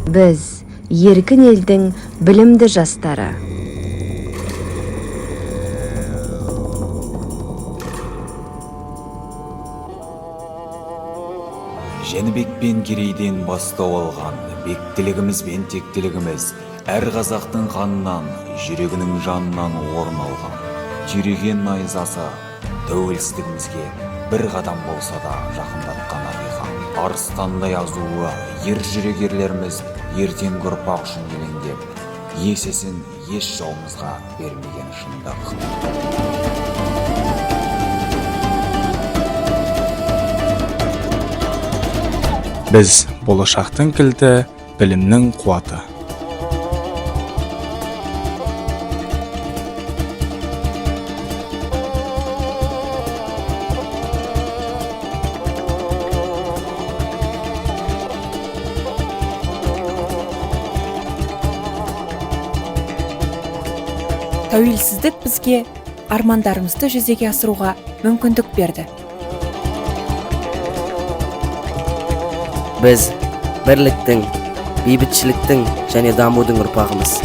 Біз еркін елдің білімді жастары. Жәнібек пен Керейден бастау алған бектілігіміз бен тектілігіміз әр қазақтың қанынан, жүрегінің жанынан орын алған. Түйреген найзасы тәуелсіздігімізге бір қадам болса да жақындатқан ақиқат. Арыстандай азуы ер жүрек ерлеріміз ертеңгі ұрпақ үшін елеңдеп, есесін еш жауымызға бермеген шындық. Біз болашақтың кілті, білімнің қуаты. Тәуелсіздік бізге армандарымызды жүзеге асыруға мүмкіндік берді. Біз бірліктің, бейбітшіліктің және дамудың ұрпағымыз.